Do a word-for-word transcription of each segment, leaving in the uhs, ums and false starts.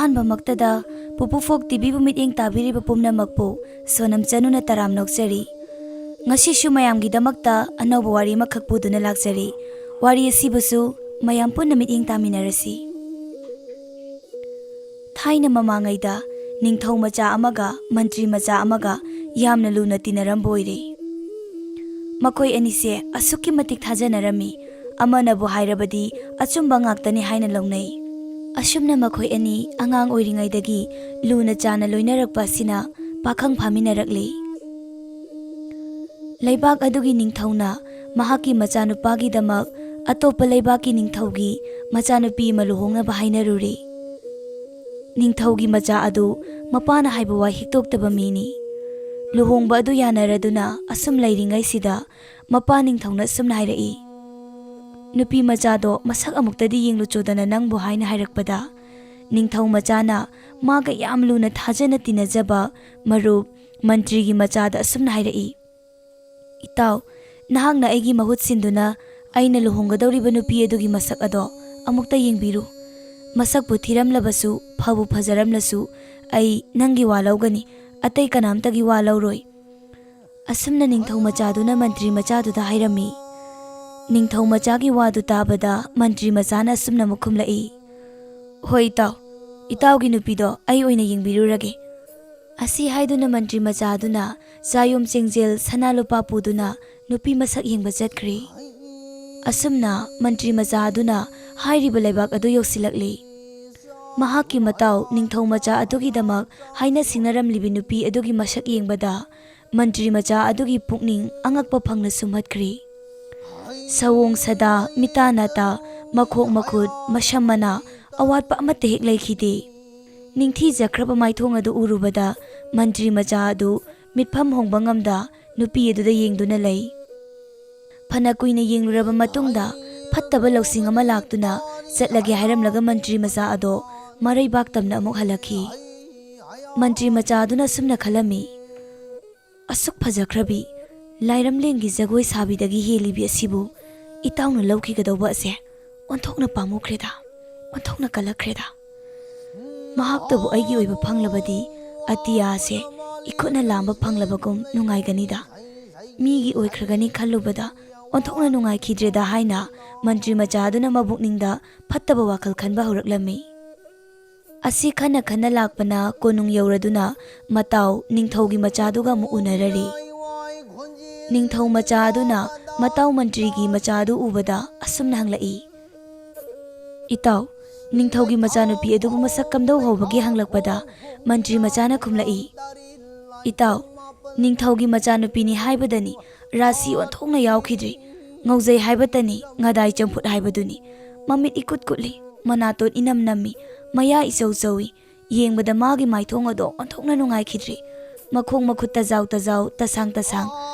ꯑꯍꯥꯟꯕꯃꯛꯇꯗ ꯄꯨꯄꯨ ꯐꯣꯛ ꯇꯤꯚꯤꯕꯨ ꯃꯤꯠꯌꯦꯡ ꯇꯥꯕꯤꯔꯤꯕ ꯄꯨꯝꯅꯃꯛꯄꯨ ꯁꯣꯅꯝ ꯆꯅꯨꯅ ꯇꯔꯥꯝ ꯅꯣꯛꯆꯔꯤ꯫ ꯉꯁꯤꯁꯨ ꯃꯌꯥꯝꯒꯤꯗꯃꯛꯇ ꯑꯅꯧꯕ ꯋꯥꯔꯤ ꯑꯃꯈꯛ ꯄꯨꯗꯨꯅ ꯂꯥꯛꯆꯔꯤ꯫ ꯋꯥꯔꯤ ꯑꯁꯤꯕꯨꯁꯨ ꯃꯌꯥꯝ ꯄꯨꯟꯅ ꯃꯤꯠꯌꯦꯡ ꯇꯥꯃꯤꯟꯅꯔꯁꯤ꯫ ꯊꯥꯏꯅ ꯃꯃꯥꯡꯉꯩꯗ ꯅꯤꯡꯊꯧ ꯃꯆꯥ ꯑꯃꯒ ꯃꯟꯇ꯭ꯔꯤ ꯃꯆꯥ ꯑꯃꯒ ꯌꯥꯝꯅ ꯂꯨꯅ ꯇꯤꯟꯅꯔꯝꯕ ꯑꯣꯏꯔꯦ꯫ ꯃꯈꯣꯏ ꯑꯅꯤꯁꯦ ꯑꯁꯨꯛꯀꯤ ꯃꯇꯤꯛ ꯊꯥꯖꯅꯔꯝꯃꯤ, ꯑꯃꯅꯕꯨ ꯍꯥꯏꯔꯕꯗꯤ ꯑꯆꯨꯝꯕ ꯉꯥꯛꯇꯅꯤ ꯍꯥꯏꯅ ꯂꯧꯅꯩ꯫ ꯑꯁꯨꯝꯅ ꯃꯈꯣꯏ ꯑꯅꯤ ꯑꯉꯥꯡ ꯑꯣꯏꯔꯤꯉꯩꯗꯒꯤ ꯂꯨꯅ ꯆꯥꯟꯅ ꯂꯣꯏꯅꯔꯛꯄ ꯑꯁꯤꯅ ꯄꯥꯈꯪ ꯐꯥꯃꯤꯟꯅꯔꯛꯂꯤ꯫ ꯂꯩꯕꯥꯛ ꯑꯗꯨꯒꯤ ꯅꯤꯡꯊꯧꯅ ꯃꯍꯥꯛꯀꯤ ꯃꯆꯥꯅꯨꯄꯥꯒꯤꯗꯃꯛ ꯑꯇꯣꯞꯄ ꯂꯩꯕꯥꯛꯀꯤ ꯅꯤꯡꯊꯧꯒꯤ ꯃꯆꯥꯅꯨꯄꯤ ꯑꯃ ꯂꯨꯍꯣꯡꯅꯕ ꯍꯥꯏꯅꯔꯨꯔꯦ꯫ ꯅꯤꯡꯊꯧꯒꯤ ꯃꯆꯥ ꯑꯗꯨ ꯃꯄꯥꯅ ꯍꯥꯏꯕ ꯋꯥ ꯍꯤꯛꯇꯣꯛꯇꯕ ꯃꯤꯅꯤ꯫ ꯂꯨꯍꯣꯡꯕ ꯑꯗꯨ ꯌꯥꯅꯔꯗꯨꯅ ꯑꯁꯨꯝ ꯂꯩꯔꯤꯉꯩꯁꯤꯗ ꯃꯄꯥ ꯅꯤꯡꯊꯧꯅ ꯑꯁꯨꯝꯅ ꯍꯥꯏꯔꯛꯏ, "ꯅꯨꯄꯤ ꯃꯆꯥꯗꯣ ꯃꯁꯛ ꯑꯃꯨꯛꯇꯗꯤ ꯌꯦꯡꯂꯨꯆꯣꯗꯅ ꯅꯪꯕꯨ" ꯍꯥꯏꯅ ꯍꯥꯏꯔꯛꯄꯗ, ꯅꯤꯡꯊꯧ ꯃꯆꯥꯅ ꯃꯥꯒ ꯌꯥꯝ ꯂꯨꯅ ꯊꯥꯖꯅ ꯇꯤꯟꯅꯖꯕ ꯃꯔꯨꯞ ꯃꯟꯇ꯭ꯔꯤꯒꯤ ꯃꯆꯥꯗ ꯑꯁꯨꯝꯅ ꯍꯥꯏꯔꯛꯏ, "ꯏꯇꯥꯎ, ꯅꯍꯥꯛꯅ ꯑꯩꯒꯤ ꯃꯍꯨꯠ ꯁꯤꯟꯗꯨꯅ ꯑꯩꯅ ꯂꯨꯍꯣꯡꯒꯗꯧꯔꯤꯕ ꯅꯨꯄꯤ ꯑꯗꯨꯒꯤ ꯃꯁꯛ ꯑꯗꯣ ꯑꯃꯨꯛꯇ ꯌꯦꯡꯕꯤꯔꯨ꯫ ꯃꯁꯛꯄꯨ ꯊꯤꯔꯝꯂꯕꯁꯨ, ꯐꯕꯨ ꯐꯖꯔꯝꯂꯁꯨ, ꯑꯩ ꯅꯪꯒꯤ ꯋꯥ ꯂꯧꯒꯅꯤ, ꯑꯇꯩ ꯀꯅꯥꯝꯇꯒꯤ ꯋꯥ ꯂꯧꯔꯣꯏ"꯫ ꯑꯁꯨꯝꯅ ꯅꯤꯡꯊꯧ ꯃꯆꯥꯗꯨꯅ ꯃꯟꯇ꯭ꯔꯤ ꯃꯆꯥꯗꯨꯗ ꯍꯥꯏꯔꯝꯃꯤ꯫ ꯅꯤꯡꯊꯧ ꯃꯆꯥꯒꯤ ꯋꯥꯗꯨ ꯇꯥꯕꯗ ꯃꯟꯇ꯭ꯔꯤ ꯃꯆꯥꯅ ꯑꯁꯨꯝꯅ ꯑꯃꯨꯛ ꯈꯨꯝꯂꯛꯏ, "ꯍꯣꯏ ꯏꯇꯥꯎ, ꯏꯇꯥꯎꯒꯤ ꯅꯨꯄꯤꯗꯣ ꯑꯩ ꯑꯣꯏꯅ ꯌꯦꯡꯕꯤꯔꯨꯔꯒꯦ"꯫ ꯑꯁꯤ ꯍꯥꯏꯗꯨꯅ ꯃꯟꯇ꯭ꯔꯤ ꯃꯆꯥ ꯑꯗꯨꯅ ꯆꯥꯌꯣꯝ ꯆꯦꯡꯖꯦꯜ ꯁꯅꯥ ꯂꯨꯄꯥ ꯄꯨꯗꯨꯅ ꯅꯨꯄꯤ ꯃꯁꯛ ꯌꯦꯡꯕ ꯆꯠꯈ꯭ꯔꯦ꯫ ꯑꯁꯨꯝꯅ ꯃꯟꯇ꯭ꯔꯤ ꯃꯆꯥ ꯑꯗꯨꯅ ꯍꯥꯏꯔꯤꯕ ꯂꯩꯕꯥꯛ ꯑꯗꯨ ꯌꯧꯁꯤꯜꯂꯛꯂꯤ꯫ ꯃꯍꯥꯛꯀꯤ ꯃꯇꯥꯎ ꯅꯤꯡꯊꯧ ꯃꯆꯥ ꯑꯗꯨꯒꯤꯗꯃꯛ ꯍꯥꯏꯅ ꯁꯤꯡꯅꯔꯝꯂꯤꯕꯤ ꯅꯨꯄꯤ ꯑꯗꯨꯒꯤ ꯃꯁꯛ ꯌꯦꯡꯕꯗ ꯃꯟꯇ꯭ꯔꯤ ꯃꯆꯥ ꯑꯗꯨꯒꯤ ꯄꯨꯛꯅꯤꯡ ꯑꯉꯛꯄ ꯐꯪꯅ ꯁꯨꯝꯍꯠꯈ꯭ꯔꯦ꯫ ꯁꯑꯣꯡ ꯁꯥꯗꯥ, ꯃꯤꯇꯥ ꯅꯥꯇꯥ, ꯃꯈꯣꯡ ꯃꯈꯨꯠ, ꯃꯁꯝ ꯃꯅꯥ, ꯑꯋꯥꯠꯄ ꯑꯃꯠꯇ ꯍꯦꯛ ꯂꯩꯈꯤꯗꯦ꯫ ꯅꯤꯡꯊꯤꯖꯈ꯭ꯔꯕ ꯃꯥꯏꯊꯣꯡ ꯑꯗꯨ ꯎꯔꯨꯕꯗ ꯃꯟꯇ꯭ꯔꯤ ꯃꯆꯥ ꯑꯗꯨ ꯃꯤꯠꯐꯝ ꯍꯣꯡꯕ ꯉꯝꯗ ꯅꯨꯄꯤ ꯑꯗꯨꯗ ꯌꯦꯡꯗꯨꯅ ꯂꯩ꯫ ꯐꯅ ꯀꯨꯏꯅ ꯌꯦꯡꯂꯨꯔꯕ ꯃꯇꯨꯡꯗ ꯐꯠꯇꯕ ꯂꯧꯁꯤꯡ ꯑꯃ ꯂꯥꯛꯇꯨꯅ ꯆꯠꯂꯒꯦ ꯍꯥꯏꯔꯝꯂꯒ ꯃꯟꯇ꯭ꯔꯤ ꯃꯆꯥ ꯑꯗꯣ ꯃꯔꯩꯕꯥꯛ ꯇꯝꯅ ꯑꯃꯨꯛ ꯍꯜꯂꯛꯈꯤ꯫ ꯃꯟꯇ꯭ꯔꯤ ꯃꯆꯥ ꯑꯗꯨꯅ ꯑꯁꯨꯝꯅ ꯈꯜꯂꯝꯃꯤ, "ꯑꯁꯨꯛ ꯐꯖꯈ꯭ꯔꯕꯤ ꯂꯥꯏꯔꯝꯂꯦꯟꯒꯤ ꯖꯒꯣꯏ ꯁꯥꯕꯤꯗꯒꯤ ꯍꯦꯜꯂꯤꯕꯤ ꯑꯁꯤꯕꯨ ꯏꯇꯥꯎꯅ ꯂꯧꯈꯤꯒꯗꯧꯕ ꯑꯁꯦ ꯑꯣꯟꯊꯣꯛꯅ ꯄꯥꯝꯃꯨꯈ꯭ꯔꯦꯗ, ꯑꯣꯟꯊꯣꯛꯅ ꯀꯜꯂꯛꯈ꯭ꯔꯦꯗ"꯫ ꯃꯍꯥꯛꯇꯕꯨ ꯑꯩꯒꯤ ꯑꯣꯏꯕ ꯐꯪꯂꯕꯗꯤ ꯑꯇꯤꯌꯥꯁꯦ ꯏꯈꯨꯠꯅ ꯂꯥꯝꯕ ꯐꯪꯂꯕꯒꯨꯝ ꯅꯨꯡꯉꯥꯏꯒꯅꯤꯗ꯫ ꯃꯤꯒꯤ ꯑꯣꯏꯈ꯭ꯔꯒꯅꯤ ꯈꯜꯂꯨꯕꯗ ꯑꯣꯟꯊꯣꯛꯅ ꯅꯨꯡꯉꯥꯏꯈꯤꯗ꯭ꯔꯦꯗ ꯍꯥꯏꯅ ꯃꯟꯇ꯭ꯔꯤ ꯃꯆꯥ ꯑꯗꯨꯅ ꯃꯕꯨꯛꯅꯤꯡꯗ ꯐꯠꯇꯕ ꯋꯥꯈꯜ ꯈꯟꯕ ꯍꯧꯔꯛꯂꯝꯃꯤ꯫ ꯑꯁꯤ ꯈꯟꯅ ꯈꯟꯅ ꯂꯥꯛꯄꯅ ꯀꯣꯅꯨꯡ ꯌꯧꯔꯗꯨꯅ ꯃꯇꯥꯎ ꯅꯤꯡꯊꯧꯒꯤ ꯃꯆꯥꯗꯨꯒ ꯑꯃꯨꯛ ꯎꯅꯔꯔꯤ꯫ ꯅꯤꯡꯊꯧ ꯃꯆꯥ ꯑꯗꯨꯅ ꯃꯇꯥꯎ ꯃꯟꯇ꯭ꯔꯤꯒꯤ ꯃꯆꯥꯗꯨ ꯎꯕꯗ ꯑꯁꯨꯝꯅ ꯍꯪꯂꯛꯏ, "ꯏꯇꯥꯎ, ꯅꯤꯡꯊꯧꯒꯤ ꯃꯆꯥꯅꯨꯄꯤ ꯑꯗꯨꯕꯨ ꯃꯁꯛ ꯀꯝꯗꯧ ꯍꯧꯕꯒꯦ?" ꯍꯪꯂꯛꯄꯗ ꯃꯟꯇ꯭ꯔꯤ ꯃꯆꯥꯅ ꯈꯨꯝꯂꯛꯏ, "ꯏꯇꯥꯎ, ꯅꯤꯡꯊꯧꯒꯤ ꯃꯆꯥꯅꯨꯄꯤꯅꯤ ꯍꯥꯏꯕꯗꯅꯤ ꯔꯥꯁꯤ ꯑꯣꯟꯊꯣꯛꯅ ꯌꯥꯎꯈꯤꯗ꯭ꯔꯤ꯫ ꯉꯧꯖꯩ ꯍꯥꯏꯕꯇꯅꯤ ꯉꯗꯥꯏ ꯆꯝꯐꯨꯠ ꯍꯥꯏꯕꯗꯨꯅꯤ꯫ ꯃꯃꯤꯠ ꯏꯀꯨꯠ ꯀꯨꯠꯂꯤ, ꯃꯅꯥꯇꯣꯟ ꯏꯅꯝ ꯅꯝꯃꯤ, ꯃꯌꯥ ꯏꯆꯧ ꯆꯧꯏ꯫ ꯌꯦꯡꯕꯗ ꯃꯥꯒꯤ ꯃꯥꯏꯊꯣꯡ ꯑꯗꯣ ꯑꯣꯟꯊꯣꯛꯅ ꯅꯨꯡꯉꯥꯏꯈꯤꯗ꯭ꯔꯤ꯫ ꯃꯈꯣꯡ ꯃꯈꯨꯠ ꯇꯖꯥꯎ ꯇꯖꯥꯎ, ꯇꯁꯥꯡ ꯇꯁꯥꯡ,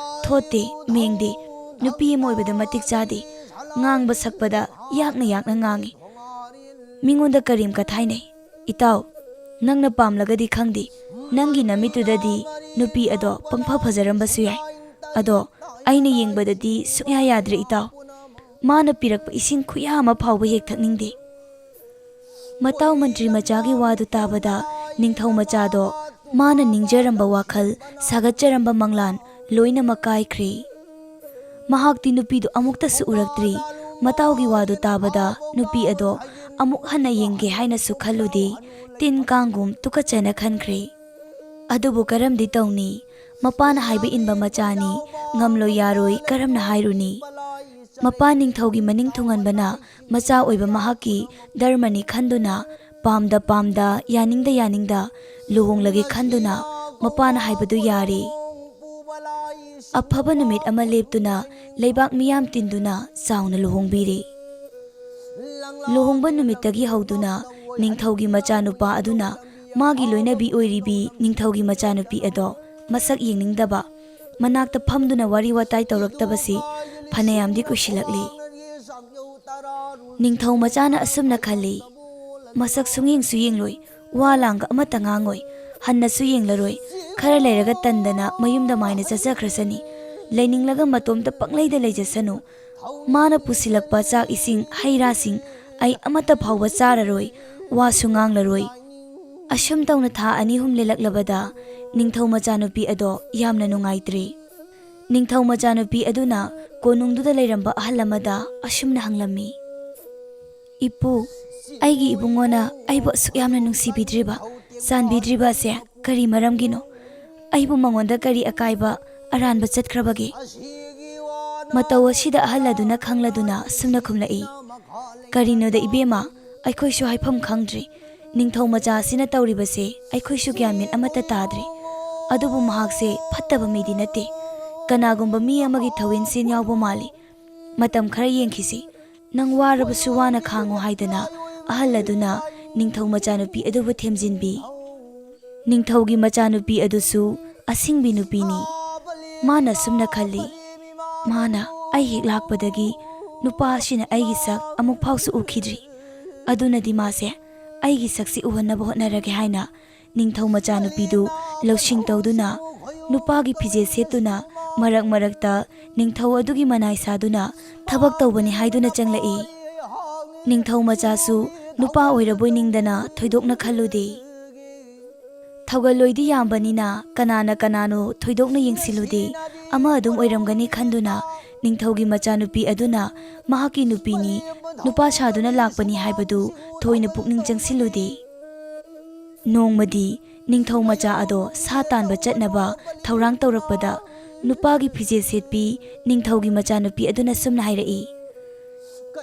ꯊꯣꯠꯇꯦ, ꯃꯦꯡꯗꯦ꯫ ꯅꯨꯄꯤ ꯑꯃ ꯑꯣꯏꯕꯗ ꯃꯇꯤꯛ ꯆꯥꯗꯦ꯫ ꯉꯥꯡꯕ ꯁꯛꯄꯗ ꯌꯥꯛꯅ ꯌꯥꯛꯅ ꯉꯥꯡꯏ꯫ ꯃꯤꯉꯣꯟꯗ ꯀꯔꯦꯝ ꯀꯊꯥꯏꯅꯩ꯫ ꯏꯇꯥꯎ, ꯅꯪꯅ ꯄꯥꯝꯂꯒꯗꯤ ꯈꯪꯗꯦ, ꯅꯪꯒꯤ ꯅꯃꯤꯠꯇꯨꯗꯗꯤ ꯅꯨꯄꯤ ꯑꯗꯣ ꯄꯪꯐ ꯐꯖꯔꯝꯕꯁꯨ ꯌꯥꯏ꯫ ꯑꯗꯣ ꯑꯩꯅ ꯌꯦꯡꯕꯗꯗꯤ ꯁꯨꯡꯌꯥ ꯌꯥꯗ꯭ꯔꯦ ꯏꯇꯥꯎ꯫ ꯃꯥꯅ ꯄꯤꯔꯛꯄ ꯏꯁꯤꯡ ꯈꯨꯌꯥ ꯑꯃ ꯐꯥꯎꯕ ꯍꯦꯛ ꯊꯛꯅꯤꯡꯗꯦ꯫" ꯃꯇꯥꯎ ꯃꯟꯇ꯭ꯔꯤ ꯃꯆꯥꯒꯤ ꯋꯥꯗꯨ ꯇꯥꯕꯗ ꯅꯤꯡꯊꯧ ꯃꯆꯥꯗꯣ ꯃꯥꯅ ꯅꯤꯡꯖꯔꯝꯕ ꯋꯥꯈꯜ, ꯁꯥꯒꯠꯆꯔꯝꯕ ꯃꯪꯂꯥꯟ ꯂꯣꯏꯅꯃꯛ ꯀꯥꯏꯈ꯭ꯔꯦ꯫ ꯃꯍꯥꯛꯇꯤ ꯅꯨꯄꯤꯗꯨ ꯑꯃꯨꯛꯇꯁꯨ ꯎꯔꯛꯇ꯭ꯔꯤ꯫ ꯃꯇꯥꯎꯒꯤ ꯋꯥꯗꯨ ꯇꯥꯕꯗ ꯅꯨꯄꯤ ꯑꯗꯣ ꯑꯃꯨꯛ ꯍꯟꯅ ꯌꯦꯡꯒꯦ ꯍꯥꯏꯅꯁꯨ ꯈꯜꯂꯨꯗꯦ꯫ ꯇꯤꯟ ꯀꯥꯡꯒꯨꯝ ꯇꯨꯀꯠꯆꯅ ꯈꯟꯈ꯭ꯔꯦ꯫ ꯑꯗꯨꯕꯨ ꯀꯔꯝꯗꯤ ꯇꯧꯅꯤ? ꯃꯄꯥꯅ ꯍꯥꯏꯕ ꯏꯟꯕ ꯃꯆꯥꯅꯤ, ꯉꯝꯂꯣꯏ ꯌꯥꯔꯣꯏ ꯀꯔꯝꯅ ꯍꯥꯏꯔꯨꯅꯤ? ꯃꯄꯥ ꯅꯤꯡꯊꯧꯒꯤ ꯃꯅꯤꯡ ꯊꯨꯡꯍꯟꯕꯅ ꯃꯆꯥ ꯑꯣꯏꯕ ꯃꯍꯥꯛꯀꯤ ꯙꯔꯃꯅꯤ ꯈꯟꯗꯨꯅ, ꯄꯥꯝꯗ ꯄꯥꯝꯗ, ꯌꯥꯅꯤꯡꯗ ꯌꯥꯅꯤꯡꯗ ꯂꯨꯍꯣꯡꯂꯒꯦ ꯈꯟꯗꯨꯅ ꯃꯄꯥꯅ ꯍꯥꯏꯕꯗꯨ ꯌꯥꯔꯦ꯫ ꯑꯐꯕ ꯅꯨꯃꯤꯠ ꯑꯃ ꯂꯦꯞꯇꯨꯅ ꯂꯩꯕꯥꯛ ꯃꯤꯌꯥꯝ ꯇꯤꯟꯗꯨꯅ ꯆꯥꯎꯅ ꯂꯨꯍꯣꯡꯕꯤꯔꯦ꯫ ꯂꯨꯍꯣꯡꯕ ꯅꯨꯃꯤꯠꯇꯒꯤ ꯍꯧꯗꯨꯅ ꯅꯤꯡꯊꯧꯒꯤ ꯃꯆꯥꯅꯨꯄꯥ ꯑꯗꯨꯅ ꯃꯥꯒꯤ ꯂꯣꯏꯅꯕꯤ ꯑꯣꯏꯔꯤꯕꯤ ꯅꯤꯡꯊꯧꯒꯤ ꯃꯆꯥꯅꯨꯄꯤ ꯑꯗꯣ ꯃꯁꯛ ꯌꯦꯡꯅꯤꯡꯗꯕ, ꯃꯅꯥꯛꯇ ꯐꯝꯗꯨꯅ ꯋꯥꯔꯤ ꯋꯥꯇꯥꯏ ꯇꯧꯔꯛꯇꯕꯁꯤ ꯐꯅꯌꯥꯝꯗꯤ ꯀꯨꯏꯁꯤꯜꯂꯛꯂꯤ꯫ ꯅꯤꯡꯊꯧ ꯃꯆꯥꯅ ꯑꯁꯨꯝꯅ ꯈꯜꯂꯤ, "ꯃꯁꯛ ꯁꯨꯡꯌꯦꯡꯁꯨ ꯌꯦꯡꯂꯣꯏ, ꯋꯥ ꯂꯥꯡꯒ ꯑꯃꯠꯇ ꯉꯥꯡꯉꯣꯏ, ꯍꯟꯅꯁꯨ ꯌꯦꯡꯂꯔꯣꯏ, ꯈꯔ ꯂꯩꯔꯒ ꯇꯟꯗꯅ ꯃꯌꯨꯝꯗ ꯃꯥꯏꯅ ꯆꯠꯆꯈ꯭ꯔꯁꯅꯤ꯫ ꯂꯩꯅꯤꯡꯂꯒ ꯃꯇꯣꯝꯇ ꯄꯪꯂꯩꯗ ꯂꯩꯖꯁꯅꯨ꯫ ꯃꯥꯅ ꯄꯨꯁꯤꯜꯂꯛꯄ ꯆꯥꯛ ꯏꯁꯤꯡ, ꯍꯩ ꯔꯥꯁꯤꯡ ꯑꯩ ꯑꯃꯠꯇ ꯐꯥꯎꯕ ꯆꯥꯔꯔꯣꯏ, ꯋꯥꯁꯨ ꯉꯥꯡꯂꯔꯣꯏ꯫ ꯑꯁꯨꯝ ꯇꯧꯅ ꯊꯥ ꯑꯅꯤ ꯑꯍꯨꯝ ꯂꯦꯜꯂꯛꯂꯕꯗ ꯅꯤꯡꯊꯧ ꯃꯆꯥꯅꯨꯄꯤ ꯑꯗꯣ ꯌꯥꯝꯅ ꯅꯨꯡꯉꯥꯏꯇ꯭ꯔꯦ꯫ ꯅꯤꯡꯊꯧ ꯃꯆꯥꯅꯨꯄꯤ ꯑꯗꯨꯅ ꯀꯣꯅꯨꯡꯗꯨꯗ ꯂꯩꯔꯝꯕ ꯑꯍꯜ ꯑꯃꯗ ꯑꯁꯨꯝꯅ ꯍꯪꯂꯝꯃꯤ, "ꯏꯄꯨ, ꯑꯩꯒꯤ ꯏꯕꯨꯡꯉꯣꯅ ꯑꯩꯕꯨ ꯑꯁꯨꯛ ꯌꯥꯝꯅ ꯅꯨꯡꯁꯤꯕꯤꯗ꯭ꯔꯤꯕ, ꯆꯥꯟꯕꯤꯗ꯭ꯔꯤꯕ ꯑꯁꯦ ꯀꯔꯤ ꯃꯔꯝꯒꯤꯅꯣ? ꯑꯩꯕꯨ ꯃꯉꯣꯟꯗ ꯀꯔꯤ ꯑꯀꯥꯏꯕ ꯑꯔꯥꯟꯕ ꯆꯠꯈ꯭ꯔꯕꯒꯦ?" ꯃꯇꯧ ꯑꯁꯤꯗ ꯑꯍꯜ ꯑꯗꯨꯅ ꯈꯪꯂꯗꯨꯅ ꯑꯁꯨꯝꯅ ꯈꯨꯝꯂꯛꯏ, "ꯀꯔꯤꯅꯣꯗ ꯏꯕꯦꯝꯃ, ꯑꯩꯈꯣꯏꯁꯨ ꯍꯥꯏꯐꯝ ꯈꯪꯗ꯭ꯔꯤ꯫ ꯅꯤꯡꯊꯧ ꯃꯆꯥ ꯑꯁꯤꯅ ꯇꯧꯔꯤꯕꯁꯦ ꯑꯩꯈꯣꯏꯁꯨ ꯒ꯭ꯌꯥꯟ ꯃꯦꯟ ꯑꯃꯠꯇ ꯇꯥꯗ꯭ꯔꯤ꯫ ꯑꯗꯨꯕꯨ ꯃꯍꯥꯛꯁꯦ ꯐꯠꯇꯕ ꯃꯤꯗꯤ ꯅꯠꯇꯦ꯫ ꯀꯅꯥꯒꯨꯝꯕ ꯃꯤ ꯑꯃꯒꯤ ꯊꯧꯋꯤꯟꯁꯤꯟ ꯌꯥꯎꯕ ꯃꯥꯜꯂꯤ꯫ ꯃꯇꯝ ꯈꯔ ꯌꯦꯡꯈꯤꯁꯤ꯫ ꯅꯪ ꯋꯥꯔꯕꯁꯨ ꯋꯥꯅ ꯈꯥꯡꯉꯨ" ꯍꯥꯏꯗꯅ ꯑꯍꯜ ꯑꯗꯨꯅ ꯅꯤꯡꯊꯧ ꯃꯆꯥꯅꯨꯄꯤ ꯑꯗꯨꯕꯨ ꯊꯦꯝꯖꯤꯟꯕꯤ꯫ ꯅꯤꯡꯊꯧꯒꯤ ꯃꯆꯥꯅꯨꯄꯤ ꯑꯗꯨꯁꯨ ꯑꯁꯤꯡꯕꯤ ꯅꯨꯄꯤꯅꯤ꯫ ꯃꯥꯅ ꯁꯨꯝꯅ ꯈꯜꯂꯤ, "ꯃꯥꯅ ꯑꯩ ꯍꯦꯛ ꯂꯥꯛꯄꯗꯒꯤ ꯅꯨꯄꯥ ꯑꯁꯤꯅ ꯑꯩꯒꯤ ꯁꯛ ꯑꯃꯨꯛ ꯐꯥꯎꯁꯨ ꯎꯈꯤꯗ꯭ꯔꯤ꯫ ꯑꯗꯨꯅꯗꯤ ꯃꯥꯁꯦ ꯑꯩꯒꯤ ꯁꯛꯁꯤ ꯎꯍꯟꯅꯕ ꯍꯣꯠꯅꯔꯒꯦ" ꯍꯥꯏꯅ ꯅꯤꯡꯊꯧ ꯃꯆꯥꯅꯨꯄꯤꯗꯨ ꯂꯧꯁꯤꯡ ꯇꯧꯗꯨꯅ ꯅꯨꯄꯥꯒꯤ ꯐꯤꯖꯦꯠ ꯁꯦꯠꯇꯨꯅ ꯃꯔꯛ ꯃꯔꯛꯇ ꯅꯤꯡꯊꯧ ꯑꯗꯨꯒꯤ ꯃꯅꯥꯏ ꯁꯥꯗꯨꯅ ꯊꯕꯛ ꯇꯧꯕꯅꯤ ꯍꯥꯏꯗꯨꯅ ꯆꯪꯂꯛꯏ꯫ ꯅꯤꯡꯊꯧ ꯃꯆꯥꯁꯨ ꯅꯨꯄꯥ ꯑꯣꯏꯔꯕꯣꯏ ꯅꯤꯡꯗꯅ ꯊꯣꯏꯗꯣꯛꯅ ꯈꯜꯂꯨꯗꯦ꯫ ꯊꯧꯒꯜꯂꯣꯏꯗꯤ ꯌꯥꯝꯕꯅꯤꯅ ꯀꯅꯥꯅ ꯀꯅꯥꯅꯣ ꯊꯣꯏꯗꯣꯛꯅ ꯌꯦꯡꯁꯤꯜꯂꯨꯗꯦ꯫ ꯑꯃ ꯑꯗꯨꯝ ꯑꯣꯏꯔꯝꯒꯅꯤ ꯈꯟꯗꯨꯅ ꯅꯤꯡꯊꯧꯒꯤ ꯃꯆꯥꯅꯨꯄꯤ ꯑꯗꯨꯅ ꯃꯍꯥꯛꯀꯤ ꯅꯨꯄꯤꯅꯤ, ꯅꯨꯄꯥ ꯁꯥꯗꯨꯅ ꯂꯥꯛꯄꯅꯤ ꯍꯥꯏꯕꯗꯨ ꯊꯣꯏꯅ ꯄꯨꯛꯅꯤꯡ ꯆꯪꯁꯤꯜꯂꯨꯗꯦ꯫ ꯅꯣꯡꯃꯗꯤ ꯅꯤꯡꯊꯧ ꯃꯆꯥ ꯑꯗꯣ ꯁꯥ ꯇꯥꯟꯕ ꯆꯠꯅꯕ ꯊꯧꯔꯥꯡ ꯇꯧꯔꯛꯄꯗ ꯅꯨꯄꯥꯒꯤ ꯐꯤꯖꯦꯠ ꯁꯦꯠꯄꯤ ꯅꯤꯡꯊꯧꯒꯤ ꯃꯆꯥꯅꯨꯄꯤ ꯑꯗꯨꯅ ꯁꯨꯝꯅ ꯍꯥꯏꯔꯛꯏ,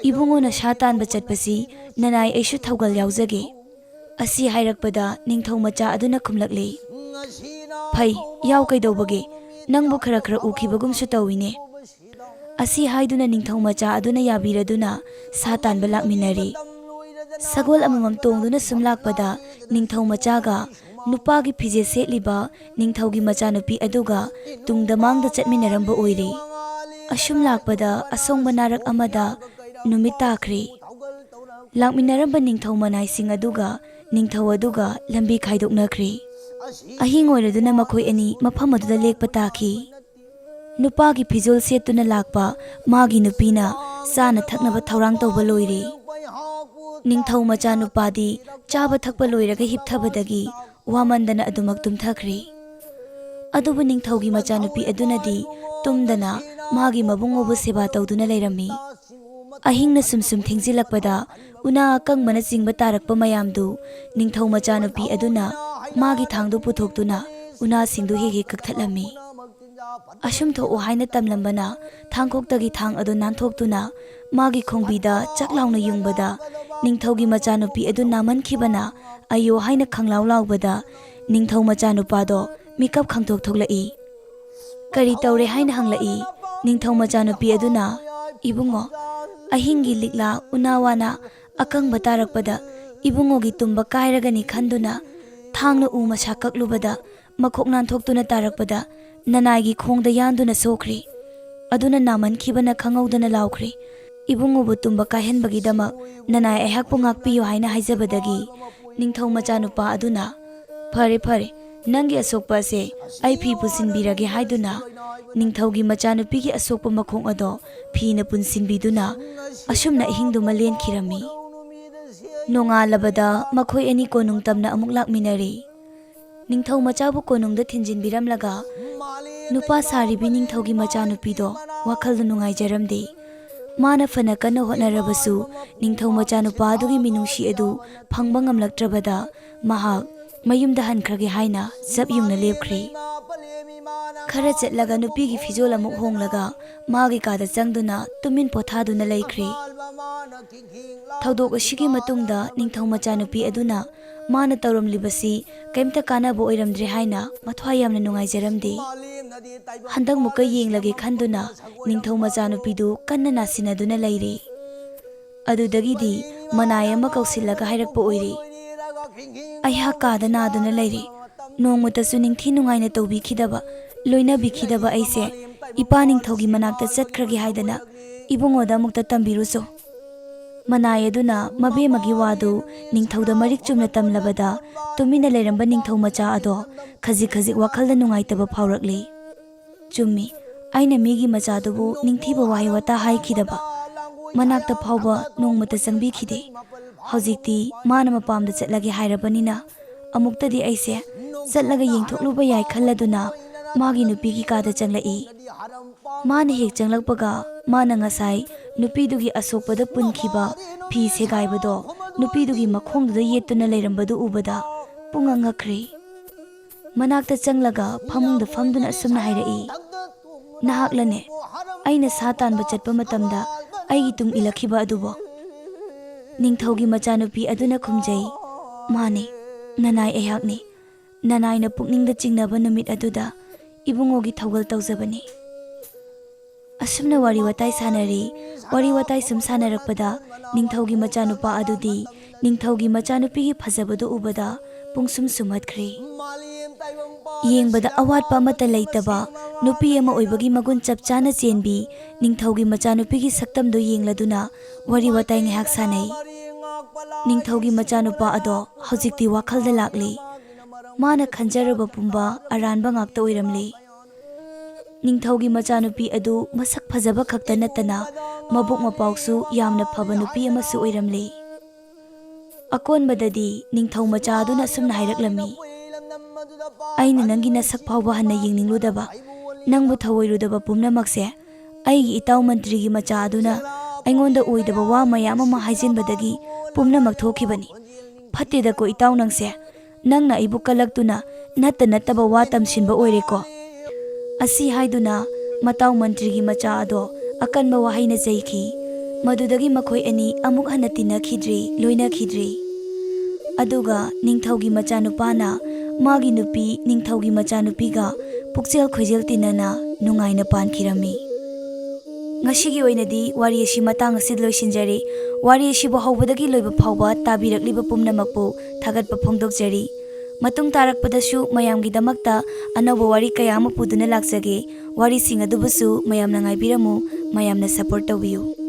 "ꯏꯕꯨꯡꯉꯣꯅ ꯁꯥ ꯇꯥꯟꯕ ꯆꯠꯄꯁꯤ ꯅꯅꯥꯏ ꯑꯩꯁꯨ ꯊꯧꯒꯜ ꯌꯥꯎꯖꯒꯦ"꯫ ꯑꯁꯤ ꯍꯥꯏꯔꯛꯄꯗ ꯅꯤꯡꯊꯧ ꯃꯆꯥ ꯑꯗꯨꯅ ꯈꯨꯝꯂꯛꯂꯤ, "ꯐꯩ, ꯌꯥꯎ ꯀꯩꯗꯧꯕꯒꯦ? ꯅꯪꯕꯨ ꯈꯔ ꯈꯔ ꯎꯈꯤꯕꯒꯨꯝꯁꯨ ꯇꯧꯏꯅꯦ"꯫ ꯑꯁꯤ ꯍꯥꯏꯗꯨꯅ ꯅꯤꯡꯊꯧ ꯃꯆꯥ ꯑꯗꯨꯅ ꯌꯥꯕꯤꯔꯗꯨꯅ ꯁꯥ ꯇꯥꯟꯕ ꯂꯥꯛꯃꯤꯟꯅꯔꯦ꯫ ꯁꯒꯣꯜ ꯑꯃꯃꯝ ꯇꯣꯡꯗꯨꯅ ꯁꯨꯝ ꯂꯥꯛꯄꯗ ꯅꯤꯡꯊꯧ ꯃꯆꯥꯒ ꯅꯨꯄꯥꯒꯤ ꯐꯤꯖꯦꯠ ꯁꯦꯠꯂꯤꯕ ꯅꯤꯡꯊꯧꯒꯤ ꯃꯆꯥꯅꯨꯄꯤ ꯑꯗꯨꯒ ꯇꯨꯡꯗ ꯃꯥꯡꯗ ꯆꯠꯃꯤꯟꯅꯔꯝꯕ ꯑꯣꯏꯔꯦ꯫ ꯑꯁꯨꯝ ꯂꯥꯛꯄꯗ ꯑꯁꯣꯡꯕ ꯅꯥꯔꯛ ꯑꯃꯗ ꯅꯨꯃꯤꯠ ꯇꯥꯈ꯭ꯔꯦ꯫ ꯂꯥꯛꯃꯤꯟꯅꯔꯝꯕ ꯅꯤꯡꯊꯧ ꯃꯅꯥꯏꯁꯤꯡ ꯑꯗꯨꯒ ꯅꯤꯡꯊꯧ ꯑꯗꯨꯒ ꯂꯝꯕꯤ ꯈꯥꯏꯗꯣꯛꯅꯈ꯭ꯔꯦ꯫ ꯑꯍꯤꯡ ꯑꯣꯏꯔꯗꯨꯅ ꯃꯈꯣꯏ ꯑꯅꯤ ꯃꯐꯝ ꯑꯗꯨꯗ ꯂꯦꯛꯄ ꯇꯥꯈꯤ꯫ ꯅꯨꯄꯥꯒꯤ ꯐꯤꯖꯣꯜ ꯁꯦꯠꯇꯨꯅ ꯂꯥꯛꯄ ꯃꯥꯒꯤ ꯅꯨꯄꯤꯅ ꯆꯥꯅ ꯊꯛꯅꯕ ꯊꯧꯔꯥꯡ ꯇꯧꯕ ꯂꯣꯏꯔꯦ꯫ ꯅꯤꯡꯊꯧ ꯃꯆꯥꯅꯨꯄꯥꯗꯤ ꯆꯥꯕ ꯊꯛꯄ ꯂꯣꯏꯔꯒ ꯍꯤꯞꯊꯕꯗꯒꯤ ꯋꯥꯃꯟꯗꯅ ꯑꯗꯨꯃꯛ ꯇꯨꯝꯊꯈ꯭ꯔꯦ꯫ ꯑꯗꯨꯕꯨ ꯅꯤꯡꯊꯧꯒꯤ ꯃꯆꯥꯅꯨꯄꯤ ꯑꯗꯨꯅꯗꯤ ꯇꯨꯝꯗꯅ ꯃꯥꯒꯤ ꯃꯕꯨꯡꯉꯣꯕꯨ ꯁꯦꯕꯥ ꯇꯧꯗꯨꯅ ꯂꯩꯔꯝꯃꯤ꯫ ꯑꯍꯤꯡꯅ ꯁꯨꯝ ꯁꯨꯝ ꯊꯦꯡꯖꯤꯜꯂꯛꯄꯗ ꯎꯅꯥ ꯑꯀꯪꯕꯅꯆꯤꯡꯕ ꯇꯥꯔꯛꯄ ꯃꯌꯥꯝꯗꯨ ꯅꯤꯡꯊꯧ ꯃꯆꯥꯅꯨꯄꯤ ꯑꯗꯨꯅ ꯃꯥꯒꯤ ꯊꯥꯡꯗꯨ ꯄꯨꯊꯣꯛꯇꯨꯅ ꯎꯅꯥꯁꯤꯡꯗꯨ ꯍꯦꯛ ꯍꯦꯛ ꯀꯛꯊꯠꯂꯝꯃꯤ꯫ "ꯑꯁꯨꯝ ꯊꯣꯛꯎ" ꯍꯥꯏꯅ ꯇꯝꯂꯝꯕꯅ ꯊꯥꯡꯈꯣꯛꯇꯒꯤ ꯊꯥꯡ ꯑꯗꯨ ꯅꯥꯟꯊꯣꯛꯇꯨꯅ ꯃꯥꯒꯤ ꯈꯣꯡꯕꯤꯗ ꯆꯥꯛ ꯂꯥꯎꯅ ꯌꯨꯡꯕꯗ ꯅꯤꯡꯊꯧꯒꯤ ꯃꯆꯥꯅꯨꯄꯤ ꯑꯗꯨ ꯅꯥꯃꯟꯈꯤꯕꯅ "ꯑꯌꯣ" ꯍꯥꯏꯅ ꯈꯪꯂꯥꯎ ꯂꯥꯎꯕꯗ ꯅꯤꯡꯊꯧ ꯃꯆꯥꯅꯨꯄꯥꯗꯣ ꯃꯤꯀꯞ ꯈꯪꯊꯣꯛ ꯊꯣꯛꯂꯛꯏ꯫ "ꯀꯔꯤ ꯇꯧꯔꯦ?" ꯍꯥꯏꯅ ꯍꯪꯂꯛꯏ꯫ ꯅꯤꯡꯊꯧ ꯃꯆꯥꯅꯨꯄꯤ ꯑꯗꯨꯅ, "ꯏꯕꯨꯡꯉꯣ, ꯑꯍꯤꯡꯒꯤ ꯂꯤꯛꯂꯥ ꯎꯅꯥ ꯋꯥꯅ ꯑꯀꯪꯕ ꯇꯥꯔꯛꯄꯗ ꯏꯕꯨꯡꯉꯣꯒꯤ ꯇꯨꯝꯕ ꯀꯥꯏꯔꯒꯅꯤ ꯈꯟꯗꯨꯅ ꯊꯥꯡꯅ ꯎ ꯃꯁꯥ ꯀꯛꯂꯨꯕꯗ ꯃꯈꯣꯛ ꯅꯥꯟꯊꯣꯛꯇꯨꯅ ꯇꯥꯔꯛꯄꯗ ꯅꯅꯥꯏꯒꯤ ꯈꯣꯡꯗ ꯌꯥꯟꯗꯨꯅ ꯁꯣꯛꯈ꯭ꯔꯦ꯫ ꯑꯗꯨꯅ ꯅꯥꯃꯟꯈꯤꯕꯅ ꯈꯪꯍꯧꯗꯅ ꯂꯥꯎꯈ꯭ꯔꯦ꯫ ꯏꯕꯨꯡꯉꯣꯕꯨ ꯇꯨꯝꯕ ꯀꯥꯏꯍꯟꯕꯒꯤꯗꯃꯛ ꯅꯅꯥꯏ ꯑꯩꯍꯥꯛꯄꯨ ꯉꯥꯛꯄꯤꯌꯨ" ꯍꯥꯏꯅ ꯍꯥꯏꯖꯕꯗꯒꯤ ꯅꯤꯡꯊꯧ ꯃꯆꯥꯅꯨꯄꯥ ꯑꯗꯨꯅ, "ꯐꯔꯦ, ꯐꯔꯦ, ꯅꯪꯒꯤ ꯑꯁꯣꯛꯄ ꯑꯁꯦ ꯑꯩ ꯐꯤ ꯄꯨꯁꯤꯟꯕꯤꯔꯒꯦ" ꯍꯥꯏꯗꯨꯅ ꯅꯤꯡꯊꯧꯒꯤ ꯃꯆꯥꯅꯨꯄꯤꯒꯤ ꯑꯁꯣꯛꯄ ꯃꯈꯣꯡ ꯑꯗꯣ ꯐꯤꯅ ꯄꯨꯟꯁꯤꯟꯕꯤꯗꯨꯅ ꯑꯁꯨꯝꯅ ꯑꯍꯤꯡꯗꯨꯃ ꯂꯦꯟꯈꯤꯔꯝꯃꯤ꯫ ꯅꯣꯡꯉꯥꯜꯂꯕꯗ ꯃꯈꯣꯏ ꯑꯅꯤ ꯀꯣꯅꯨꯡ ꯇꯝꯅ ꯑꯃꯨꯛ ꯂꯥꯛꯃꯤꯟꯅꯔꯦ꯫ ꯅꯤꯡꯊꯧ ꯃꯆꯥꯕꯨ ꯀꯣꯅꯨꯡꯗ ꯊꯤꯟꯖꯤꯟꯕꯤꯔꯝꯂꯒ ꯅꯨꯄꯥ ꯁꯥꯔꯤꯕꯤ ꯅꯤꯡꯊꯧꯒꯤ ꯃꯆꯥꯅꯨꯄꯤꯗꯣ ꯋꯥꯈꯜꯗ ꯅꯨꯡꯉꯥꯏꯖꯔꯝꯗꯦ꯫ ꯃꯥꯅ ꯐꯅ ꯀꯟꯅ ꯍꯣꯠꯅꯔꯕꯁꯨ ꯅꯤꯡꯊꯧ ꯃꯆꯥꯅꯨꯄꯥ ꯑꯗꯨꯒꯤ ꯃꯤꯅꯨꯡꯁꯤ ꯑꯗꯨ ꯐꯪꯕ ꯉꯝꯂꯛꯇ꯭ꯔꯕꯗ ꯃꯍꯥꯛ ꯃꯌꯨꯝꯗ ꯍꯟꯈ꯭ꯔꯒꯦ ꯍꯥꯏꯅ ꯆꯞ ꯌꯨꯡꯅ ꯂꯦꯞꯈ꯭ꯔꯦ꯫ ꯈꯔ ꯆꯠꯂꯒ ꯅꯨꯄꯤꯒꯤ ꯐꯤꯖꯣꯜ ꯑꯃꯨꯛ ꯍꯣꯡꯂꯒ ꯃꯥꯒꯤ ꯀꯥꯗ ꯆꯪꯗꯨꯅ ꯇꯨꯃꯤꯟ ꯄꯣꯊꯥꯗꯨꯅ ꯂꯩꯈ꯭ꯔꯦ꯫ ꯊꯧꯗꯣꯛ ꯑꯁꯤꯒꯤ ꯃꯇꯨꯡꯗ ꯅꯤꯡꯊꯧ ꯃꯆꯥꯅꯨꯄꯤ ꯑꯗꯨꯅ ꯃꯥꯅ ꯇꯧꯔꯝꯂꯤꯕꯁꯤ ꯀꯩꯝꯇ ꯀꯥꯟꯅꯕ ꯑꯣꯏꯔꯝꯗ꯭ꯔꯦ ꯍꯥꯏꯅ ꯃꯊ꯭ꯋꯥꯏ ꯌꯥꯝꯅ ꯅꯨꯡꯉꯥꯏꯖꯔꯝꯗꯦ꯫ ꯍꯟꯗꯛꯃꯨꯛꯀ ꯌꯦꯡꯂꯒꯦ ꯈꯟꯗꯨꯅ ꯅꯤꯡꯊꯧ ꯃꯆꯥꯅꯨꯄꯤꯗꯨ ꯀꯟꯅ ꯅꯥꯁꯤꯟꯅꯗꯨꯅ ꯂꯩꯔꯦ꯫ ꯑꯗꯨꯗꯒꯤꯗꯤ ꯃꯅꯥꯏ ꯑꯃ ꯀꯧꯁꯤꯜꯂꯒ ꯍꯥꯏꯔꯛꯄ ꯑꯣꯏꯔꯦ, "ꯑꯩꯍꯥꯛ ꯀꯥꯗ ꯅꯥꯗꯨꯅ ꯂꯩꯔꯦ꯫ ꯅꯣꯡꯃꯇꯁꯨ ꯅꯤꯡꯊꯤ ꯅꯨꯡꯉꯥꯏꯅ ꯇꯧꯕꯤꯈꯤꯗꯕ, ꯂꯣꯏꯅꯕꯤꯈꯤꯗꯕ ꯑꯩꯁꯦ ꯏꯄꯥ ꯅꯤꯡꯊꯧꯒꯤ ꯃꯅꯥꯛꯇ ꯆꯠꯈ꯭ꯔꯒꯦ ꯍꯥꯏꯗꯅ ꯏꯕꯨꯡꯉꯣꯗ ꯑꯃꯨꯛꯇ ꯇꯝꯕꯤꯔꯨꯆꯣ꯫" ꯃꯅꯥꯏ ꯑꯗꯨꯅ ꯃꯕꯦꯝꯃꯒꯤ ꯋꯥꯗꯨ ꯅꯤꯡꯊꯧꯗ ꯃꯔꯤꯛ ꯆꯨꯝꯅ ꯇꯝꯂꯕꯗ ꯇꯨꯃꯤꯟꯅ ꯂꯩꯔꯝꯕ ꯅꯤꯡꯊꯧ ꯃꯆꯥ ꯑꯗꯣ ꯈꯖꯤꯛ ꯈꯖꯤꯛ ꯋꯥꯈꯜꯗ ꯅꯨꯡꯉꯥꯏꯇꯕ ꯐꯥꯎꯔꯛꯂꯤ꯫ "ꯆꯨꯝꯃꯤ, ꯑꯩꯅ ꯃꯤꯒꯤ ꯃꯆꯥꯗꯨꯕꯨ ꯅꯤꯡꯊꯤꯕ ꯋꯥꯍꯩ ꯋꯥꯇꯥ ꯍꯥꯏꯈꯤꯗꯕ꯫ ꯃꯅꯥꯛꯇ ꯐꯥꯎꯕ ꯅꯣꯡꯃꯇ ꯆꯪꯕꯤꯈꯤꯗꯦ꯫ ꯍꯧꯖꯤꯛꯇꯤ ꯃꯥꯅ ꯃꯄꯥꯝꯗ ꯆꯠꯂꯒꯦ ꯍꯥꯏꯔꯕꯅꯤꯅ, ꯑꯃꯨꯛꯇꯗꯤ ꯑꯩꯁꯦ ꯆꯠꯂꯒ ꯌꯦꯡꯊꯣꯛꯂꯨꯕ ꯌꯥꯏ ꯈꯜꯂꯗꯨꯅ ꯃꯥꯒꯤ ꯅꯨꯄꯤꯒꯤ ꯀꯥꯗ ꯆꯪꯂꯛꯏ꯫ ꯃꯥꯅ ꯍꯦꯛ ꯆꯪꯂꯛꯄꯒ, ꯃꯥꯅ ꯉꯁꯥꯏ ꯅꯨꯄꯤꯗꯨꯒꯤ ꯑꯁꯣꯛꯄꯗ ꯄꯨꯟꯈꯤꯕ ꯐꯤ ꯁꯦꯒꯥꯏꯕꯗꯣ ꯅꯨꯄꯤꯗꯨꯒꯤ ꯃꯈꯣꯡꯗꯨꯗ ꯌꯦꯠꯇꯨꯅ ꯂꯩꯔꯝꯕꯗꯨ ꯎꯕꯗ ꯄꯨꯡꯉꯛ ꯉꯛꯈ꯭ꯔꯦ꯫ ꯃꯅꯥꯛꯇ ꯆꯪꯂꯒ ꯐꯃꯨꯡꯗ ꯐꯝꯗꯨꯅ ꯑꯁꯨꯝꯅ ꯍꯥꯏꯔꯛꯏ, "ꯅꯍꯥꯛꯂꯅꯦ ꯑꯩꯅ ꯁꯥ ꯇꯥꯟꯕ ꯆꯠꯄ ꯃꯇꯝꯗ ꯑꯩꯒꯤ ꯇꯨꯡ ꯏꯜꯂꯛꯈꯤꯕ ꯑꯗꯨꯕꯣ?" ꯅꯤꯡꯊꯧꯒꯤ ꯃꯆꯥꯅꯨꯄꯤ ꯑꯗꯨꯅ ꯈꯨꯝꯖꯩ, "ꯃꯥꯅꯦ, ꯅꯅꯥꯏ ꯑꯩꯍꯥꯛꯅꯤ꯫ ꯅꯅꯥꯏꯅ ꯄꯨꯛꯅꯤꯡꯗ ꯆꯤꯡꯅꯕ ꯅꯨꯃꯤꯠ ꯑꯗꯨꯗ ꯏꯕꯨꯡꯉꯣꯒꯤ ꯊꯧꯒꯜ ꯇꯧꯖꯕꯅꯤ꯫" ꯑꯁꯨꯝꯅ ꯋꯥꯔꯤ ꯋꯥꯇꯥꯏ ꯁꯥꯟꯅꯔꯤ꯫ ꯋꯥꯔꯤ ꯋꯥꯇꯥꯏ ꯁꯨꯝ ꯁꯥꯟꯅꯔꯛꯄꯗ ꯅꯤꯡꯊꯧꯒꯤ ꯃꯆꯥꯅꯨꯄꯥ ꯑꯗꯨꯗꯤ ꯅꯤꯡꯊꯧꯒꯤ ꯃꯆꯥꯅꯨꯄꯤꯒꯤ ꯐꯖꯕꯗꯨ ꯎꯕꯗ ꯄꯨꯡꯁꯨꯝ ꯁꯨꯝꯍꯠꯈ꯭ꯔꯦ꯫ ꯌꯦꯡꯕꯗ ꯑꯋꯥꯠꯄ ꯑꯃꯠꯇ ꯂꯩꯇꯕ ꯅꯨꯄꯤ ꯑꯃ ꯑꯣꯏꯕꯒꯤ ꯃꯒꯨꯟ ꯆꯞ ꯆꯥꯅ ꯆꯦꯟꯕꯤ ꯅꯤꯡꯊꯧꯒꯤ ꯃꯆꯥꯅꯨꯄꯤꯒꯤ ꯁꯛꯇꯝꯗꯨ ꯌꯦꯡꯂꯗꯨꯅ ꯋꯥꯔꯤ ꯋꯥꯇꯥꯏ ꯉꯥꯏꯍꯥꯛ ꯁꯥꯟꯅꯩ꯫ ꯅꯤꯡꯊꯧꯒꯤ ꯃꯆꯥꯅꯨꯄꯥ ꯑꯗꯣ ꯍꯧꯖꯤꯛꯇꯤ ꯋꯥꯈꯜꯗ ꯂꯥꯛꯂꯤ꯫ ꯃꯥꯅ ꯈꯟꯖꯔꯨꯕ ꯄꯨꯝꯕ ꯑꯔꯥꯟꯕ ꯉꯥꯛꯇ ꯑꯣꯏꯔꯝꯂꯦ꯫ ꯅꯤꯡꯊꯧꯒꯤ ꯃꯆꯥꯅꯨꯄꯤ ꯑꯗꯨ ꯃꯁꯛ ꯐꯖꯕ ꯈꯛꯇ ꯅꯠꯇꯅ ꯃꯕꯨꯛ ꯃꯄꯥꯎꯁꯨ ꯌꯥꯝꯅ ꯐꯕ ꯅꯨꯄꯤ ꯑꯃꯁꯨ ꯑꯣꯏꯔꯝꯂꯦ꯫ ꯑꯀꯣꯟꯕꯗꯗꯤ ꯅꯤꯡꯊꯧ ꯃꯆꯥ ꯑꯗꯨꯅ ꯑꯁꯨꯝꯅ ꯍꯥꯏꯔꯛꯂꯝꯃꯤ, "ꯑꯩꯅ ꯅꯪꯒꯤ ꯅꯁꯛ ꯐꯥꯎꯕ ꯍꯟꯅ ꯌꯦꯡꯅꯤꯡꯂꯨꯗꯕ, ꯅꯪꯕꯨ ꯊꯧꯑꯣꯏꯔꯨꯗꯕ ꯄꯨꯝꯅꯃꯛꯁꯦ ꯑꯩꯒꯤ ꯏꯇꯥꯎ ꯃꯟꯇ꯭ꯔꯤꯒꯤ ꯃꯆꯥ ꯑꯗꯨꯅ ꯑꯩꯉꯣꯟꯗ ꯑꯣꯏꯗꯕ ꯋꯥ ꯃꯌꯥꯝ ꯑꯃ ꯍꯥꯏꯖꯤꯟꯕꯗꯒꯤ ꯄꯨꯝꯅꯃꯛ ꯊꯣꯛꯈꯤꯕꯅꯤ꯫ ꯐꯠꯇꯦꯗꯀꯣ ꯏꯇꯥꯎ ꯅꯪꯁꯦ, ꯅꯪꯅ ꯑꯩꯕꯨ ꯀꯜꯂꯛꯇꯨꯅ ꯅꯠꯇ ꯅꯠꯇꯕ ꯋꯥ ꯇꯝꯁꯤꯟꯕ ꯑꯣꯏꯔꯦꯀꯣ꯫" ꯑꯁꯤ ꯍꯥꯏꯗꯨꯅ ꯃꯇꯥꯎ ꯃꯟꯇ꯭ꯔꯤꯒꯤ ꯃꯆꯥ ꯑꯗꯣ ꯑꯀꯟꯕ ꯋꯥꯍꯩꯅ ꯆꯩꯈꯤ꯫ ꯃꯗꯨꯗꯒꯤ ꯃꯈꯣꯏ ꯑꯅꯤ ꯑꯃꯨꯛ ꯍꯟꯅ ꯇꯤꯟꯅꯈꯤꯗ꯭ꯔꯤ, ꯂꯣꯏꯅꯈꯤꯗ꯭ꯔꯤ꯫ ꯑꯗꯨꯒ ꯅꯤꯡꯊꯧꯒꯤ ꯃꯆꯥꯅꯨꯄꯥꯅ ꯃꯥꯒꯤ ꯅꯨꯄꯤ ꯅꯤꯡꯊꯧꯒꯤ ꯃꯆꯥꯅꯨꯄꯤꯒ ꯄꯨꯛꯆꯦꯜ ꯈꯣꯏꯖꯦꯜ ꯇꯤꯟꯅꯅ ꯅꯨꯡꯉꯥꯏꯅ ꯄꯥꯟꯈꯤꯔꯝꯃꯤ꯫ ꯉꯁꯤꯒꯤ ꯑꯣꯏꯅꯗꯤ ꯋꯥꯔꯤ ꯑꯁꯤ ꯃꯇꯥꯡ ꯑꯁꯤꯗ ꯂꯣꯏꯁꯤꯟꯖꯔꯤ꯫ ꯋꯥꯔꯤ ꯑꯁꯤꯕꯨ ꯍꯧꯕꯗꯒꯤ ꯂꯣꯏꯕ ꯐꯥꯎꯕ ꯇꯥꯕꯤꯔꯛꯂꯤꯕ ꯄꯨꯝꯅꯃꯛꯄꯨ ꯊꯥꯒꯠꯄ ꯐꯣꯡꯗꯣꯛꯆꯔꯤ꯫ ꯃꯇꯨꯡ ꯇꯥꯔꯛꯄꯗꯁꯨ ꯃꯌꯥꯝꯒꯤꯗꯃꯛꯇ ꯑꯅꯧꯕ ꯋꯥꯔꯤ ꯀꯌꯥ ꯑꯃ ꯄꯨꯗꯨꯅ ꯂꯥꯛꯆꯒꯦ꯫ ꯋꯥꯔꯤꯁꯤꯡ ꯑꯗꯨꯕꯨꯁꯨ ꯃꯌꯥꯝꯅ ꯉꯥꯏꯕꯤꯔꯝꯃꯨ, ꯃꯌꯥꯝꯅ support ꯇꯧꯕꯤꯌꯨ꯫